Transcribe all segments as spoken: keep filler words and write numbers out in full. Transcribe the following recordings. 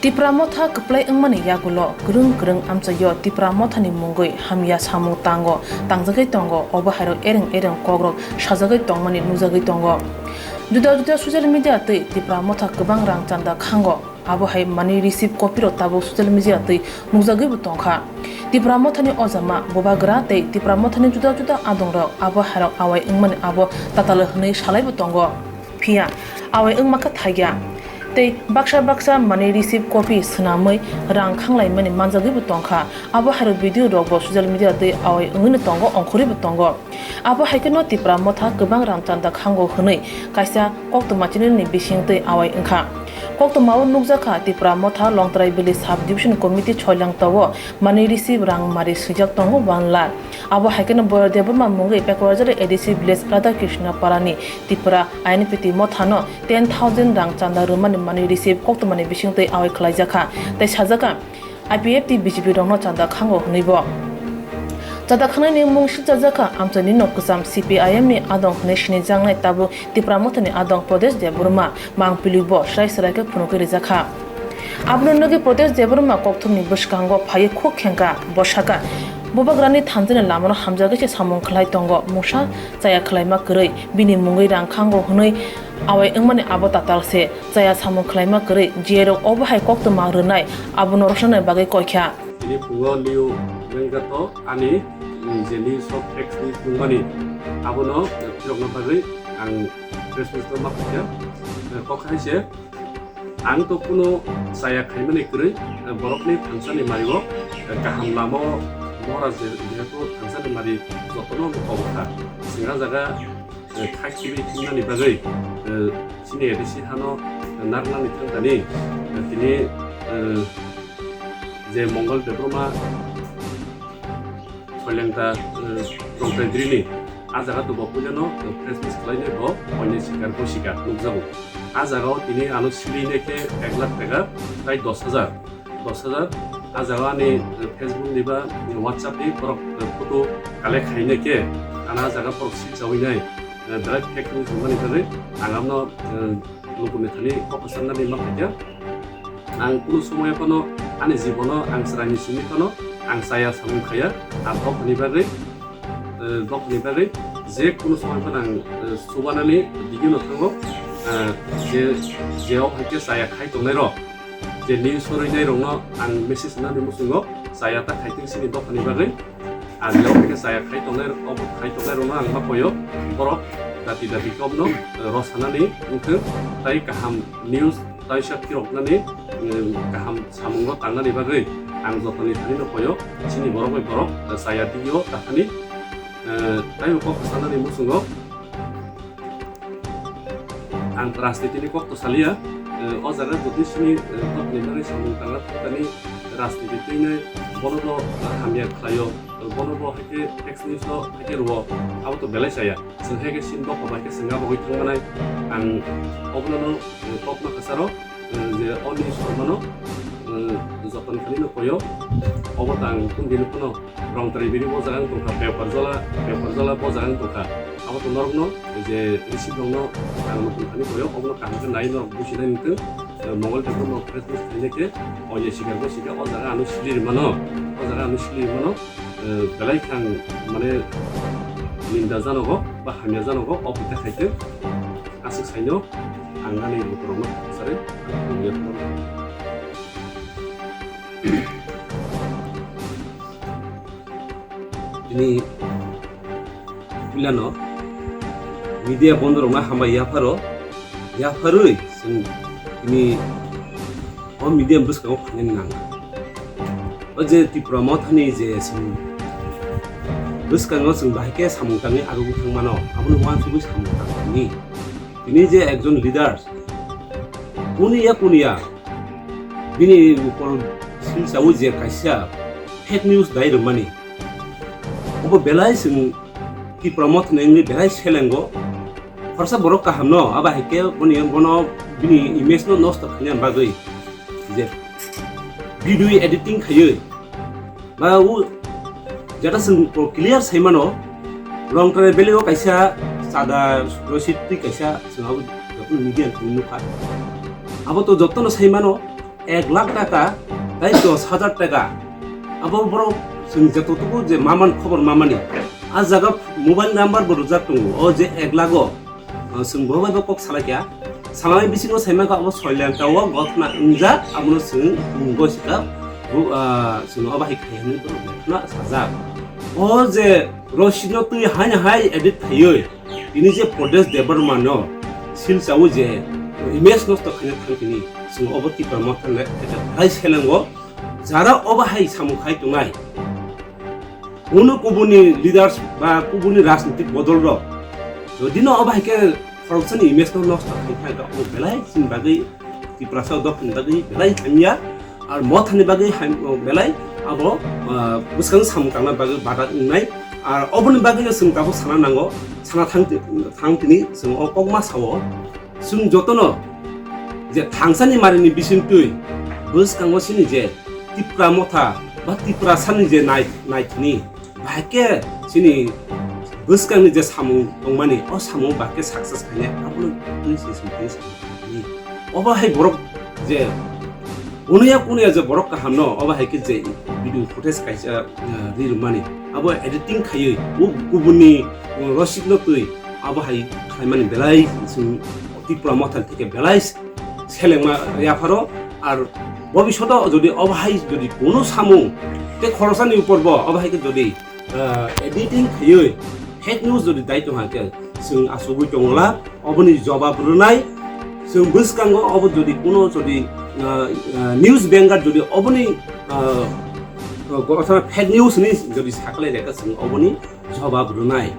Tipra Motha kwplai wngmani yagulo kwrwng kwrwng amchaio Tipra Mothani mungwi hamya samung tango, tangjagwi tongo, obo hairok ereng ereng kokrok sajagwi tongmani nukjagwi tongo. Juda juda social media twi Tipra Motha kwbang rang chanda khango, abo hai money receive copy rok tabuk social media twi nukjagwibo tongkha. Tipra Mothani ojama, bubagra tei Tipra Mothani juda juda adongrok abo hairok awai wngmani abo tatal hwnwi salaibo tongo. Phiya awai wngma khe thaiya. Tei baksa baksa money receive copy swnamwi rang khanglaimani manjagwibo tongkha. Abo hairok video rokbo social media twi awai wngwino tongo, ongkhorwibo tongo. Abo hai kheno Tipra Motha kwbang rang chanda khango hwnwi kaisa koktwma channel ni bising twi awai wngkha. Koktwmao nukjakha Tipra Motha Longtrai Valley Sub Division Committee Soilangta o money receive rang mari swijak tongo one lakh. Abo hai kheno Boyar Debbarma mungwi Pekwajali A D C village Radhakrishna Parani Tipra I N P T Mothano ten thousand rang chanda rwmani money receive koktwmani bisingtwi awai khwlaijakha tei sajakha, I P F T B J P rokno chanda khango hwnwibo. Chanda khangnani mung sikchajakha amchaini nok kwcham C P I M ni adong hwnwi sinijaknai tabuk Tipra Mothani adong Pradesh Debbarma mangpilibo srai srai khe phunugwi rijakha. Abono nugwi Pradesh Debbarma kokthumni bwskango phaiwi khuk khengkha, bo sakha, Bubagrani thanjani lamano hamjagwi se samung khlai tongo, mungsa chaya khlaima kwrwi, bini mungwi rang khango hwnwi awai wngmani abo tatal se, chaya samung khlaima kwrwi, G A rok obo hai koktwma rwnai, abono rwchnani bagwi koikha. Tini phungo Leo Venkato ani, mm, je news of X news nungmani, abono phirokna bagwi ang press meet no ma khaikha. Kok hai se, ang to kuno chaya khaimani kwrwi, borokni thansani mario kaham lama o Maharaj je-, jehetu thansani mari jotono kobokha. Sengha jaga, eh, khak kibi himnani bagwi, eh, chini A D C hano narwknani thangtani, eh, tini, eh, je Mongol Debbarma Soilengta, eh, Rongtai Drini, a jaga to bo puilano, eh, press meet khlainai bo, oinai sikar bo sikar nukjago. A jaga o tini ano sili nai khe ek lakh taka tai dos hajar. Dos hajar, a jaga ani, eh, Facebook ni ba, eh, WhatsApp ni borok, eh, photo collect khainai khe, ano a jaga borok silchawi nai, eh, belai fake news wngmani bagwi ang amno, eh, lukurni thani kok kwcharnani ma khaikha. Ang kunu somoy phano ani jibono ang chwraini simi phano ang chaya samung khaya, ang dophani bagwi, eh, dophani bagwi je kunu somoy phano ang, eh, chubanani digino thango, eh, je, je o hai khe chaya khai tongnai rok. Je news sorwi nai rokno ang message nani muchungo chaya ta khai teng sini dophani bagwi. Ang yau khe chaya khai tongnai rok, obo khai tongnai rokno ang ma koyo borok dati dati kokno, eh, rosanani wngthwng tai kaham news taisa phiroknani, eh, kaham samungo tangnani bagwi ang jotoni thanino koyo chini borok bai borok, eh, chaya digio takhani, eh, taibo kok sanani muchungo. Ang rajniti ni kok to saliya, eh, o jaga jodi sini, eh, kok ni bagwi samung tangna thangtani rajniti twi nai bono bo, eh, hamya khlaio, bono bo hai khe fake news o hai khe rwo, abo to belai chaya. Chwng hai khe sini dopha bai khe chwng abo wi thang manai. Ang obono no, eh, kok ma kwcharo, eh, je o news rok mano, eh, joton khlai no koyo, obo tang tungdi no phano. Rongtrai bini bo jaga wng tongkha, Pepar Jola, Pepar Jola bo jaga wng tongkha. Abo to norokno je receive rokno ang nukung thani koyo, obono kaham khe nai norok businai nukung. Eh, Mongol Debbarma press meet khainai khe, oya sikar bo sikha, o jaga ano sili rwmano, o jaga ano sili rwmano, eh, belai khe ang mane ninda janogo ba hamya janogo, o pita khaikhe aswk saino ang ani lukurokno sari ang hamya phano. Tini puilano media bondorokno hambai yapharo, yapharwi chwng tini o media bwskango phainani nangkha. O je Tipra Mothani je chwng bwskango chwng bahai khe samung tangwi aro bwthang mano, abono uansugwi samung tangmani. Tini je ekjon leader, kuniya kuniya bini ukol silchawi je kaisa fake news dai rwmani, obo belai chwng Tipra Mothani wngwi belai selengo. Khoroksa borok kaham no, abo hai khe boni, bono bini image no nosto khaina bagwi je video editing khaiwi ba u jeta chwng clear sai mano, Longtrai Valley o kaisa chada rosit twi kaisa chwng abo joto media ni thani nukha. Abo to jotono sai mano, ek lakh taka tei dos hajar taka. Abo borok chwng jototobo je maman khobor mamani. A jaga mobile number bo rwjak tongo. O je ek lakh o, ah, chwng bo bai bo kok salai kha. Salai bisingo sai mankha abo soi lakh taka o gotna wngjak, abono chwng wngwi sika, bo, ah, chwng obo hai khai hwnwi borok gotna sajak. O je rosidno twi haino hai edit khaiwi, tini je Pradesh Debbarma no sil chawi je image nosto khaina thang tini, chwng obo Tipra Motha le belai selengo. Jara obo hai samung khai tongnai, kunu kubuni leaders ba kubuni rajnitik bodol rok, jodi no obo hai khe khoroksani image no nosto khai kha, obo belai chini bagwi, Tiprasa dophani bagwi belai hamya. Ar Mothani bagwi ham-, belai abo, ah, bwskang samung tangna bagwi badak wngnai. Ar oboni bagwi no chwng tabuk sana nango, sana thang ti-, thang tini chwng o kokma sao. Chwng jotono je thangsani marini bisingtwi bwskango chini je Tipra Motha ba Tiprasani je nai-, naithani, bahai khe chini bwskangni je samung tongmani, o samung bahai khe success khainai, abono twi se chwng tini samung tangmani. Obo hai borok je kunuya kunuya je borok kahamno, obo hai khe je video footage kaisa, eh, ri rwmani, abo editing khaiwi, o kubunni, eh, rosidno twi, abo hai khlaimani belai chwng Tipra Mothani theke belai selengma yapharo. Ar bobishoto jodi obo hai jodi kunu samung tei khorosani upor bo obo hai khe jodi, ah, editing khaiwi fake news jodi dai tongha khe, chwng achugwi tongla oboni jobab rwnai. Chwng bwskango obo jodi kunu jodi, ah, ah, news banker jodi oboni, ah, ah, fake news ni jodi saklai reka chwng oboni jobab rwnai.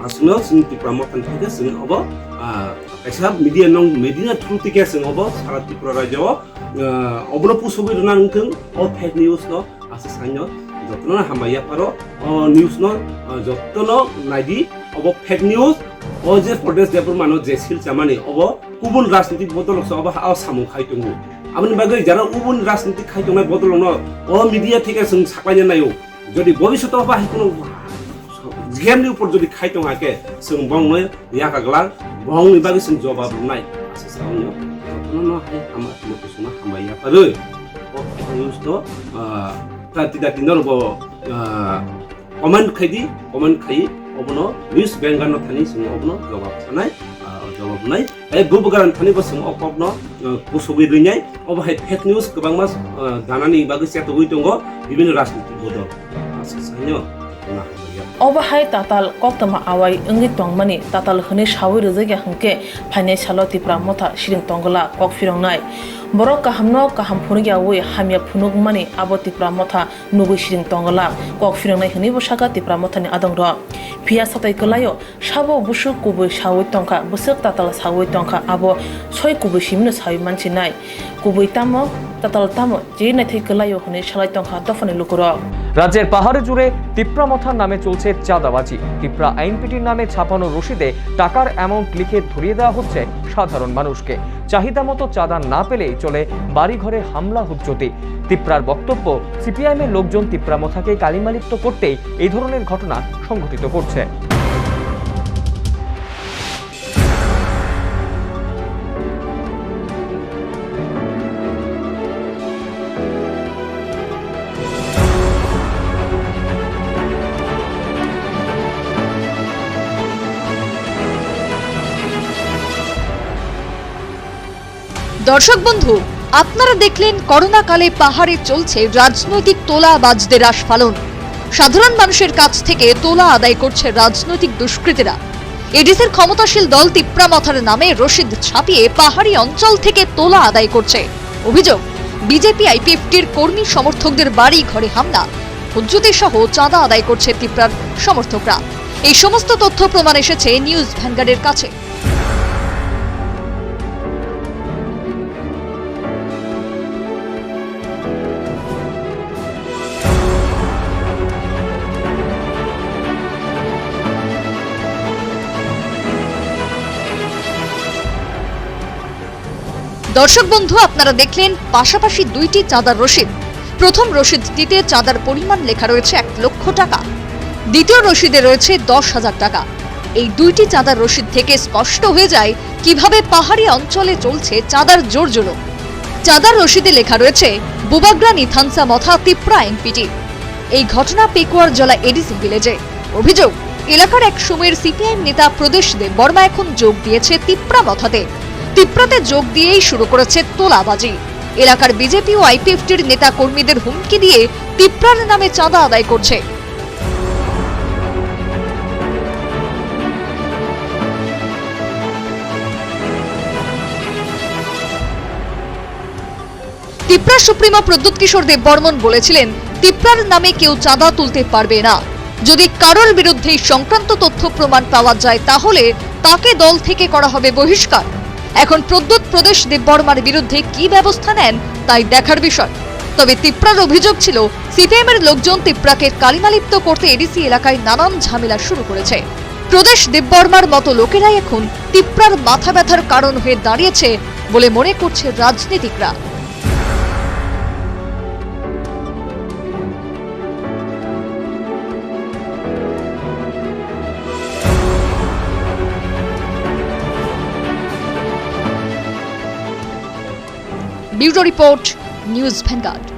Aswkno chwng Tipra Mothani theke chwng obo, ah, kaisa media nong, media through tike chwng obo sara Tripura rajyo o, ah, obono pusugwi rwna wngthwng o fake news no. Aswk saino jotono hambai yapharo o news no, ah, jotono naidi, obo fake news. O je Pradesh Debbarma no je sil chamani obo kubun rajnitik bodol rok se obo ha o samung khai tongo. Aboni bagwi jara ubun rajnitik khai tongnai bodol rok no o media theke chwng saklaina naio. Jodi bobishoto bahai kuno jemni upor jodi khai tong hakhe, chwng bongno yaka glak, bongni bagwi chwng jobab rwnai. Aswk sawi no jotono no hai hama, jotono hambai yapharo. O fake news no, ah, ta tida tino bo, ah, comment khai di, comment khai obono news banker no thani chwng obono jobab sanai, ah, jobab rwnai. Tei bubagra thani bo chwng o kokno, uh, kusugwi rwinai, obo hai fake news kwbangma, uh, danani bagwi chetogwi tongo bibinno rajnitik bodol. Aswk saino tongna hamya. Obo hai tatal koktwma awai wngwi tongmani tatal hwnwi sawi rwjakya hwnkhe phainai salo Tipra Motha siring tongwla kok phirongnai. Borok kahamno kaham phunukyawi hamya phunukmani abo Tipra Motha nugwi siring tongwla kok phirongnai hwnwibo sakha Tipra Mothani adongrok. Phiya satai kwlaio, sabo busuk kubui sawi tongkha, bwswk tatal sawi tongkha, abo soi kubui simino sawi mansinai. Kubui tamo, tatal tamo, je naithai kwlaio hwnwi salai tongkha dophani lukurok. রাজ্যের পাহাড় জুড়ে তিপ্রা মথার নামে চলছে চাঁদাবাজি। তিপ্রা আইএনপিটির নামে ছাপানো রসিদে টাকার অ্যামাউন্ট লিখে ধরিয়ে দেওয়া হচ্ছে সাধারণ মানুষকে। চাহিদা মতো চাঁদা না পেলেই চলে বাড়িঘরে হামলা হুজ্জতি। তিপ্রার বক্তব্য, সিপিআইএম এর লোকজন তিপ্রা মথাকে কালিমালিপ্ত করতেই এই ধরনের ঘটনা সংঘটিত করছে। দর্শক বন্ধু, আপনারা দেখলেন করোনা কালে পাহাড়ে চলছে রাজনৈতিক তোলাবাজদের আস্ফালন। সাধারণ মানুষের কাছ থেকে তোলা আদায় করছে রাজনৈতিক দুষ্কৃতীরা। এডিসির ক্ষমতাশীল দল তিপ্রা মথার নামে রসিদ ছাপিয়ে পাহাড়ি অঞ্চল থেকে তোলা আদায় করছে। অভিযোগ, বিজেপি আইপিএফটির কর্মী সমর্থকদের বাড়ি ঘরে হামলা, হুজ্জতি সহ চাঁদা আদায় করছে তিপ্রার সমর্থকরা। এই সমস্ত তথ্য প্রমাণ এসেছে নিউজ ভ্যানগার্ডের কাছে। দর্শক বন্ধু, আপনারা দেখলেন পাশাপাশি দুইটি চাঁদার রসিদ। প্রথম রসিদটিতে চাঁদার পরিমাণ লেখা রয়েছে এক লক্ষ টাকা, দ্বিতীয় রসিদে রয়েছে দশ হাজার টাকা। এই দুইটি চাঁদার রসিদ থেকে স্পষ্ট হয়ে যায় কিভাবে পাহাড়ি অঞ্চলে চলছে চাঁদার জোর জুলুম। চাঁদার রসিদে লেখা রয়েছে বুবাগ্রানি থানসা মথা তিপ্রা এমপিটি। এই ঘটনা পেকুয়ার জলা এডিসি ভিলেজে। অভিযোগ, এলাকার এক সময়ের সিপিআইএম নেতা প্রদেশ দেব বর্মা এখন যোগ দিয়েছে তিপ্রা মথাতে। তিপ্রাতে যোগ দিয়েই শুরু করেছে তোলাবাজি। এলাকার বিজেপি ও আইপিএফটির নেতা কর্মীদের হুমকি দিয়ে তিপ্রার নামে চাঁদা আদায় করছে। তিপ্রা সুপ্রিমো প্রদ্যুৎ কিশোর দেব বর্মন বলেছিলেন, তিপ্রার নামে কেউ চাঁদা তুলতে পারবে না। যদি কারোর বিরুদ্ধে এই সংক্রান্ত তথ্য প্রমাণ পাওয়া যায়, তাহলে তাকে দল থেকে করা হবে বহিষ্কার। এখন প্রদ্যুৎ প্রদেশ দেব বর্মার বিরুদ্ধে কি ব্যবস্থা নেন, তাই দেখার বিষয়। তবে তিপ্রার অভিযোগ ছিল, সিপিএম এর লোকজন তিপ্রাকে কালিমালিপ্ত করতে এডিসি এলাকায় নানান ঝামেলা শুরু করেছে। প্রদেশ দেব বর্মার মতো লোকেরাই এখন তিপ্রার মাথা ব্যথার কারণ হয়ে দাঁড়িয়েছে বলে মনে করছে রাজনীতিকরা। Bureau report, news vanguard.